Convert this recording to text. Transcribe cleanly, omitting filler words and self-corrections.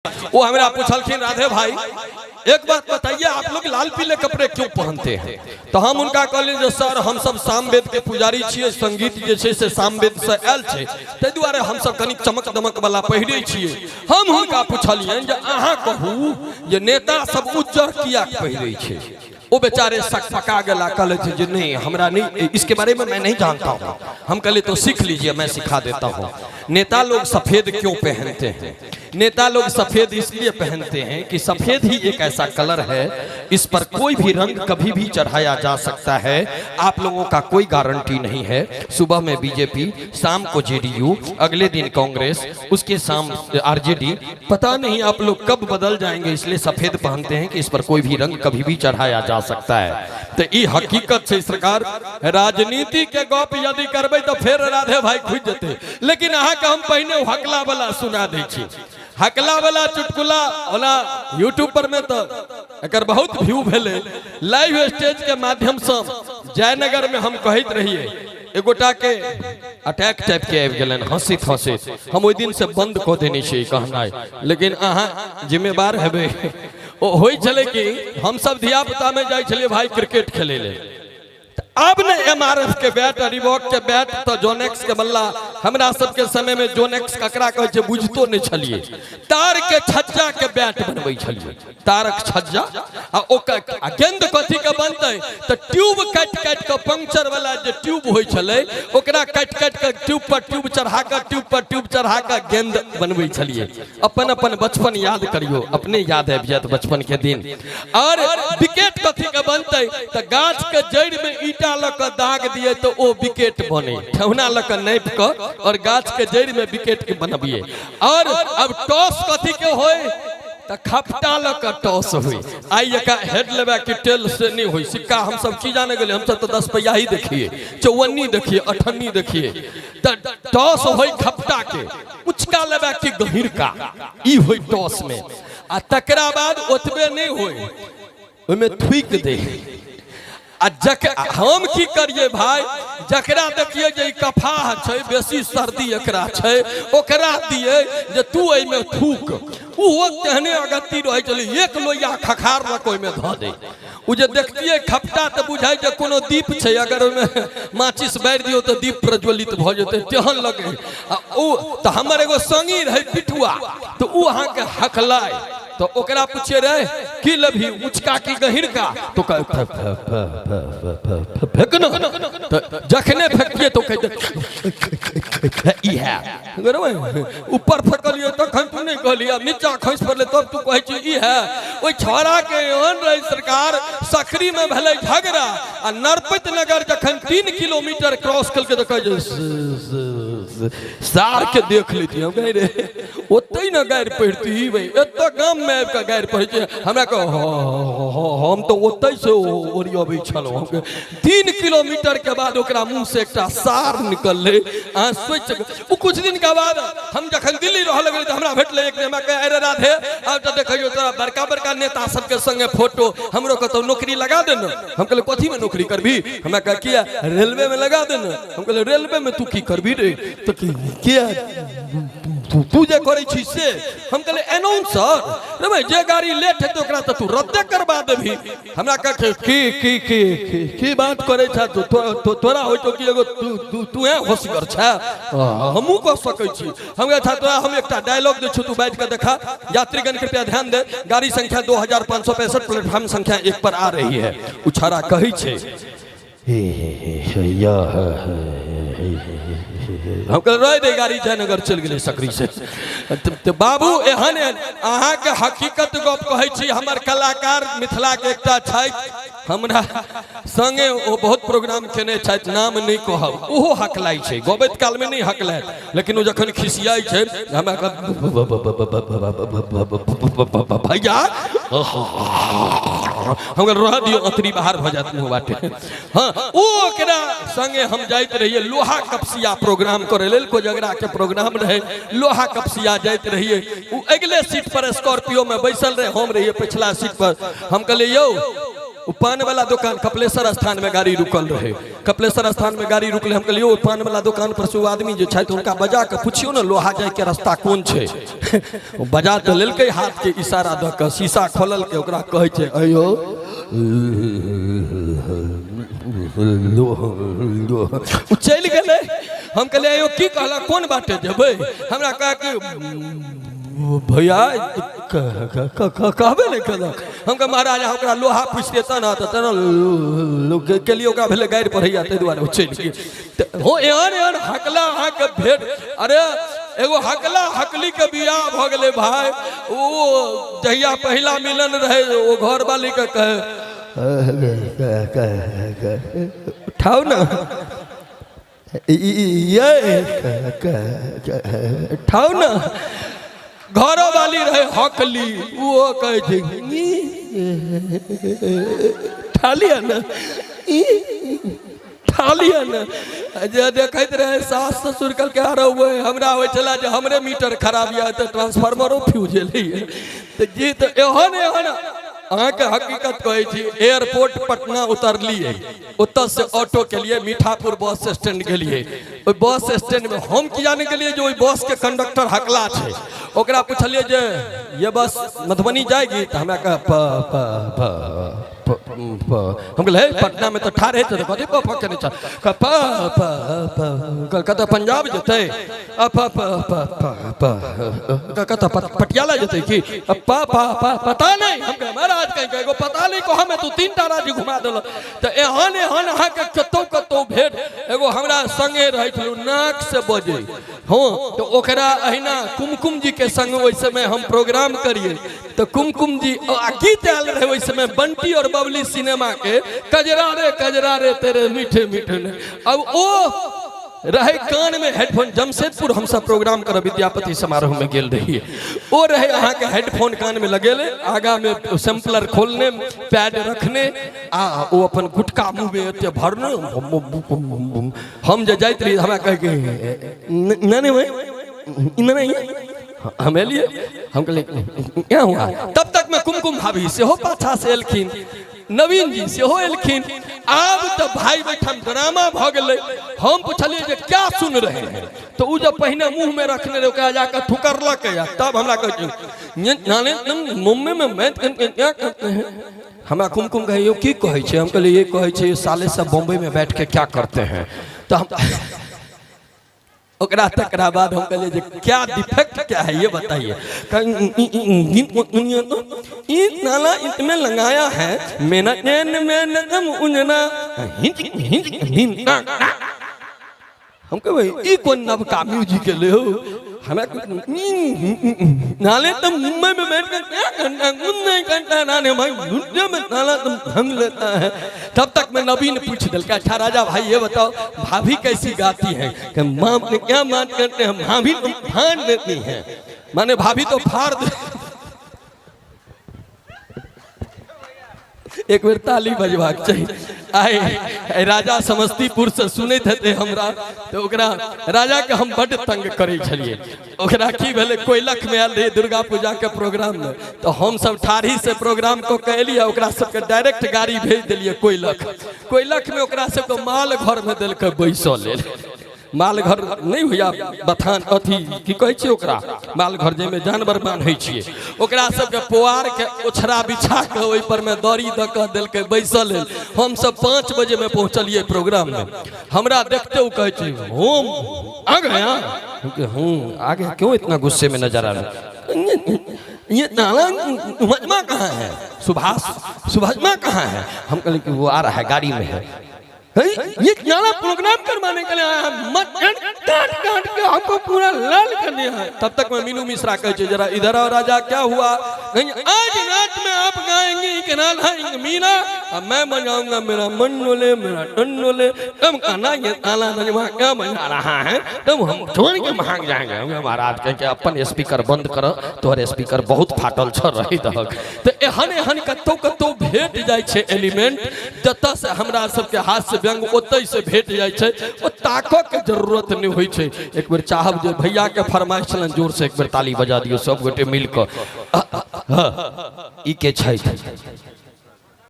वो हमरा पूछलखिन, राधे भाई, एक बात बताइए, आप लोग लाल पीले कपड़े क्यों पहनते हैं? तो हम उनका कहलिए जे सर, हम सब सामवेद के पुजारी छियै, संगीत जे छै से सामवेद से आयल छै, ताहि दुआरे हम सब कनि चमक दमक वाला पहिरे छियै। हम हुनका पुछलियनि जे अहाँ कहू जे नेता सब उज्जर किया पहिरे छै? ओ बेचारे सक पका गेला, कहले जे नहीं, हमरा नहीं, इसके बारे में मैं नहीं जानता हूँ। हम कहले, तो सीख लीजिए, मैं सिखा देता हूँ। नेता लोग सफेद क्यों पहनते हैं? नेता लोग सफेद इसलिए पहनते हैं कि सफेद ही एक ऐसा कलर है, इस पर कोई भी रंग कभी भी चढ़ाया जा सकता है। आप लोगों का कोई गारंटी नहीं है। सुबह में बीजेपी, शाम को जेडीयू, अगले दिन कांग्रेस, उसके शाम आरजेडी, पता नहीं आप लोग कब बदल जाएंगे। इसलिए सफेद पहनते हैं कि इस पर कोई भी रंग कभी भी चढ़ाया जा सकता है। तो ई हकीकत छै सरकार। राजनीति के गप यदि करबै तो फेर राधे भाई खुजि जेतै, लेकिन अहाँके हम पहिने हकला वाला सुना दै छी। हकला वाला चुटकुला ओना यूट्यूब पर में तो एकर बहुत व्यू भेलै। लाइव स्टेज के माध्यम से जयनगर में हम कहैत रहिए, एगोटा के अटैक टाइप के आबि गेलनि हंसित हंसित। हम ओहि दिन से बंद कऽ देने छियै कहनाइ, लेकिन अहाँ जिम्मेवार हेबै। ओ होइ छलै कि हमसब धिया पुता में जाइ छलियै भाई क्रिकेट खेलै लेल। आब ने एम आर एफ के बैट, रिबॉक के बैट, तऽ जोनेक्स के बल्ला। हमरा सबके समय में जोनेक्स ककरा कहै छै, बुझतो नहि छलियै। तार के छज्जा के बैट बनबै छलियै, तारक छज्जा। आ ओकर आ गेंद कथी के बनतै? तऽ ट्यूब काटि काटि कऽ, पंक्चर वाला जे ट्यूब होइ छलै, ओकरा काटि काटि कऽ ट्यूब पर ट्यूब चढ़ा कऽ, ट्यूब पर ट्यूब चढ़ा कऽ गेंद बनबै छलियै। अपन अपन बचपन याद करियौ, अपने याद आबि जायत बचपन के दिन। और विकेट कथी के बनतै? तऽ गाछ के जड़ि में ईटा लऽ कऽ दाग दिए तऽ ओ विकेट बने। ठेहुना लऽ कऽ नापि कऽ और गाछ के जड़ि में विकेट के बनबिए। और अब टॉस कथी के होय? तऽ खपटा लऽ कऽ टॉस होय। आइ एका हेड लेबै कि टेल से नहि होय। सिक्का हमसब की जाने गेलै, हमसब तऽ 10 पैया ही देखिए, चौवन्नी देखिए, अठन्नी देखिए। तऽ टॉस होय खपटा के, उचका लेबै कि गहींरका, ई होय टॉस में। आ तकरा बाद ओतबे नहि होय, ओहिमे थूकि दे। आ जक हम की करिए भाई, जकरा देखिए जे ई कफाह छै, बेसी सर्दी एकरा छै, ओकरा दिए जे तू एहिमे थूक। ओहो तेहने अगत्ती रहै छलै, एक लोहिया खखारलक, ओहिमे धऽ दे। ओ जे देखतियै खपटा तऽ बुझाइ जे कोनो दीप छै, अगर ओहिमे माचिस बारि दियौ तऽ दीप प्रज्वलित भऽ जेतै, तेहन लगै। आ ओ तऽ हमर एगो संगी रहै पिटुआ, तऽ ओ अहाँके हकलाय तऽ ओकरा पूछिए रे, की लेबही, ऊँचका की गहींरका? तो कहे फेंक न। तऽ जखने फेंकिए तो कहते ई है। ऊपर फेंकलिए तखन तू नहि कहलिए, नीचा खसि पड़लै तब तू कहै छी ई है। ओहि छौड़ा के एहन रहै सरकार, सकरी में भेलै झगड़ा आ नरपत नगर जखन 3 किलोमीटर क्रॉस केलकै तऽ कहै छै, सार के देख लेती। हम कहे रे, ओतै ने गारि पढ़ती भाई, एतऽ गाम में आबि कऽ गारि पढ़ै छै हमरा। कह हम तऽ ओतै से ओरियबै छलहुँ। हम कहे, 3 किलोमीटर के बाद ओकरा मुँह से एकटा सार निकललै, अहाँ सोचि सकै। ओ कुछ दिन के बाद हम जखन दिल्ली रहऽ लगलियै तऽ हमरा भेटलै एक दिन। हमरा कहे, अरे राधे, आब तऽ देखियौ तोरा बड़का बड़का नेता सबके संगे फोटो, हमरो कतौ नौकरी लगा दे ने। हम कहलियै, कथी में नौकरी करबी? हमरा कहे, किया, रेलवे में लगा दे ने। हम कहलियै, रेलवे में तू की करबी रे? तऽ किया, तू तू जे करै छी से। हम कहलियै, एनाउंसर रे भाई, जे गाड़ी लेट हेतै ओकरा तऽ तू रद्दे करबा देबही। हमरा कहै, की की की की की बात करै छ तू? तोरा होइ छौ कि एगो तू तू तू होशियार छ, हमहूँ कऽ सकै छी। हम कहै छा, तोरा हम एकटा डायलॉग दै छियौ, तू बैठ कऽ देखा। यात्रीगण कृपया ध्यान दे, गाड़ी संख्या 2565 प्लेटफॉर्म संख्या 1 पर आ रही है। उ छौड़ा कहै छै, हे हे हे हे या हे हे हे हे हे। हम कहलियै, रहि दे, गाड़ी जयनगर चलि गेलै सकरी से। तऽ बाबू, एहन एहन अहाँके हकीकत गप कहै छी। हमर कलाकार मिथिलाके एकटा छथि, हमरा संगे ओ बहुत प्रोग्राम केने छथि, नाम नहि कहब। ओहो हकलाइ छै, गबैत कालमे नहि हकलायत, लेकिन ओ जखन खिसियाइ छै, हमरा भैया, हम रह दियौ, अतरी बाहर भऽ जायत मुँह बाटे। हाँ, ओ ओकरा संगे हम जाइत रहियै लोहा कपसिया प्रोग्राम करै लेल। कोजगरा के प्रोग्राम रहै, लोहा कपसिया जाइत रहियै। ओ अगिले सीट पर स्कॉर्पियो में बैसल रहे, हम रहियै पिछला सीट पर। हम कहलियै, यौ, ओ पान वाला दोकान कपिलेश्वर स्थान में गाड़ी रुकल रहे। कपिलेश्वर स्थान में गाड़ी रुकले, हम कहलिए ओ पान वाला दोकान पर से ओ आदमी जे छथि हुनका बजा के पुछियो ने लोहा जाय के रास्ता कोन छै। ओ बजा तऽ लेलकै, हाथ के इशारा दऽ के शीशा खोललकै, ओकरा कहै छै अयो ओ चलि गेलै। हम कहलियै अयो की कहलक, कोन बाटे जेबै? हमरा कह कि भैया कहबे नहि केलक। हम कह महाराज अहाँ ओकरा लोहा पूछिए तऽ ने तऽ तेना लोक के लिए ओकरा भेलै गारि पढ़ैया, ताहि दुआरे ओ चलि गेल। तऽ हो एहन एहन हकला अहाँके भेट। अरे एगो हकला हकली के बियाह भऽ गेलै भाय। ओ जहिया पहिला मिलन रहै ओ घरवाली के कहे उठाउ ने ये ठाउ ने। घरो वाली रहे हकली, वो कहै छै ठा लिअ ने, ठा लिअ ने। जे देखैत रहे सास ससुर कहलकै अरे ओए हमरा होइ छलै जे हमरे मीटर खराब यऽ तऽ ट्रांसफार्मरो फ्यूज एलैए। तऽ जी तऽ एहन एहन अहाँके हकीकत कहै छी। एयरपोर्ट पटना उतरलियै, ओतऽ से ऑटो के लिए मीठापुर बस स्टैंड गेलियै। ओहि बस स्टैंड में हम की जाने गेलियै जे ओहि बस के कंडक्टर हकला छै। ओकरा पुछलियै जे ये बस मधुबनी जाएगी? तऽ हमरा कह प प प प प। हम कहलियै हे पटना में तऽ ठाढ़ हेतै तऽ कथी प प केने छ? कह प प प। कतऽ पंजाब जेतै? अ प प प प प। कतऽ पटियाला जेतै की? अ प प प पता नहीं। हम कहे महाराज कहीं एगो पता नहीं कह में तू 3 टा राज्य घुमा देलक। तऽ एहन एहन अहाँके कतौ कतौ भेट। एगो हमरा संगे रहै छलहुँ, नाक से बजै हँ, तऽ ओकरा अहिना कुमकुम जी के संग ओहि समय हम प्रोग्राम करियै तऽ कुमकुम जी आ गीत आयल रहै ओहि समय बंटी और बबली सिनेमा के कजरा रे कजरा रे तेरे मीठे मीठे ने। अब ओ रहे कान में हेडफोन। जमशेदपुर हम सब प्रोग्राम करब विद्यापति समारोह में गेल रहिए, ओ रहे अहाँ के हेडफोन कान में लगेले, आगा में सैंपलर खोलने पैड रखने आ ओ अपन गुटका मुँह में एते भरने। हम जे जाइत रहिए हमरा कहे के नहीं भाई नहीं हम एलिए। हम कहलिए क्या हुआ? तब तक में कुमकुम भाभी सेहो पाछा से एलखिन, नवीन जी सेहो एलखिन। आब तऽ भाई बैठम ड्रामा भऽ गेलै। हम पुछलियै जे क्या सुन रहे हैं? तऽ ओ जब पहिने मुँह में रखने रहे ओकरा जाकऽ थुकरलकै आ तब हमरा कहै छै नाने मुम्बई में मैं क्या करते हैं? हमरा कुमकुम कहै यौ की कहै छै? हम कहलियै ये कहै छै साले सब बम्बई में बैठ के क्या करते हैं। तऽ हम ओकरा तकरा बाद हम कहलियै जे क्या डिफेक्ट क्या है ये बताइए। ई नाला इसमें लगाया है मेरा चैन में नदम उजना हिंच हिंच हिंच। हम कहबै ई कोन नवका म्यूजिक एलै हो? हमरा नाले तुम मुंबई में बैठ कर क्या करना नहीं करता नाने भाई दुनिया में नाला तुम ढंग लेता है। तब तक मैं नवीन पूछ दिल अच्छा राजा भाई ये बताओ भाभी कैसी गाती है? कि माँ ने क्या बात करते हैं, भाभी तुम फाड़ देती है। माने भाभी तो फाड़ दे। एक बेर ताली बजबाक चाही। आइ राजा समस्तीपुर से सुनैत हेतै हमरा, तऽ ओकरा राजा के हम बड्ड तंग करै छलियै। ओकरा की भेलै, कोयलख में आयल रहियै दुर्गा पूजा के प्रोग्राम में, तऽ हमसब ठाढ़ी से प्रोग्राम कऽ के एलियै, ओकरा सबके डायरेक्ट गाड़ी भेज देलियै कोयलख। कोयलख में ओकरा सबके माल घर में देलकै बैसऽ लेल। माल घर नहि होइया बथान अथी की कहै छियै ओकरा, माल घर जाहिमे जानवर बान्है छियै, ओकरा सबके पोआर के ओछरा बिछा के ओहि पर मे दरी दऽ कऽ देलकै बैसल लेल। हमसब 5 बजे मे पहुँचलियै प्रोग्राम मे। हमरा देखते ओ कहै छै होम आ गया। हम कहे हूँ आ गया, क्यों इतना गुस्से में नजर आ रहा है? ये नाला मजमा कहाँ है? सुभाष सुभाषमा कहाँ है? हम कहले कि वो आ रहा है गाड़ी में है। ये नाला प्रोग्राम करवाने के लिए आया है, मत काट काट के हमको पूरा लाल कर दिया है। तब तक मैं मीनू मिश्रा कहे छे, जरा इधर आओ राजा क्या हुआ? नहीं आज रात में आप गाएंगे एक नाला एक मीना, अब मैं बजाऊंगा मेरा मन डोले मेरा तन डोले, तब कहना ये ताला नजमा क्या बजा रहा है, तब हम छोड़ के भाग जाएंगे। हम महाराज कह के अपन स्पीकर बंद कर, तोहर स्पीकर बहुत फाटल छ रही दहक। तो एहन एहन कतौ कतौ भेट जाय छे एलिमेंट जतऽ से हमरा सबके हास्य व्यंग ओतहि से भेट जाइ छै, ओ ताकऽ के जरूरत नहि होइ छै। एक बेर चाहब जे भैया के फरमाइश छलनि जोर से एक बेर ताली बजा दियौ सब गोटे मिल कऽ। ई के छथि?